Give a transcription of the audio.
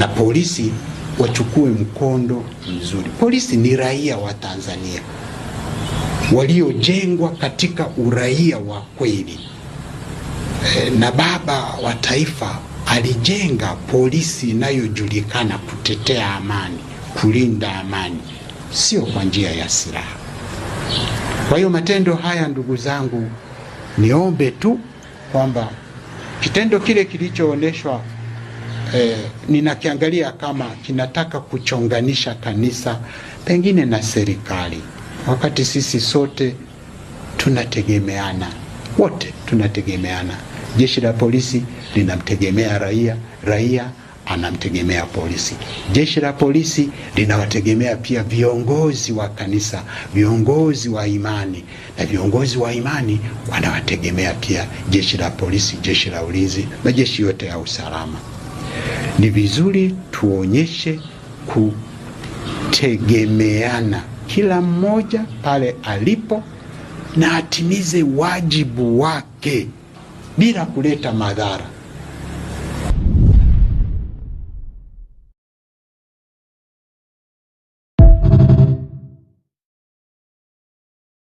Na polisi wachukue mkondo mzuri. Polisi ni raia wa Tanzania waliojengwa katika uraia wa kweli. Na baba wa taifa alijenga polisi inayojulikana kutetea amani, kulinda amani, sio kwa njia ya silaha. Kwa hiyo matendo haya, ndugu zangu, niombe tu kwamba kitendo kile kilichoonyeshwa ninakiangalia kama kinataka kuchonganisha kanisa pengine na serikali, wakati sisi sote tunategemeana, wote tunategemeana. Jeshi la polisi linamtegemea raia, raia anamtegemea polisi. Jeshi la polisi linawategemea pia viongozi wa kanisa, viongozi wa imani, na viongozi wa imani wanawategemea pia jeshi la polisi, jeshi la ulinzi, majeshi yote ya usalama. Ni vizuri tuonyeshe kutegemeana, kila mmoja pale alipo na atimize wajibu wake bila kuleta madhara.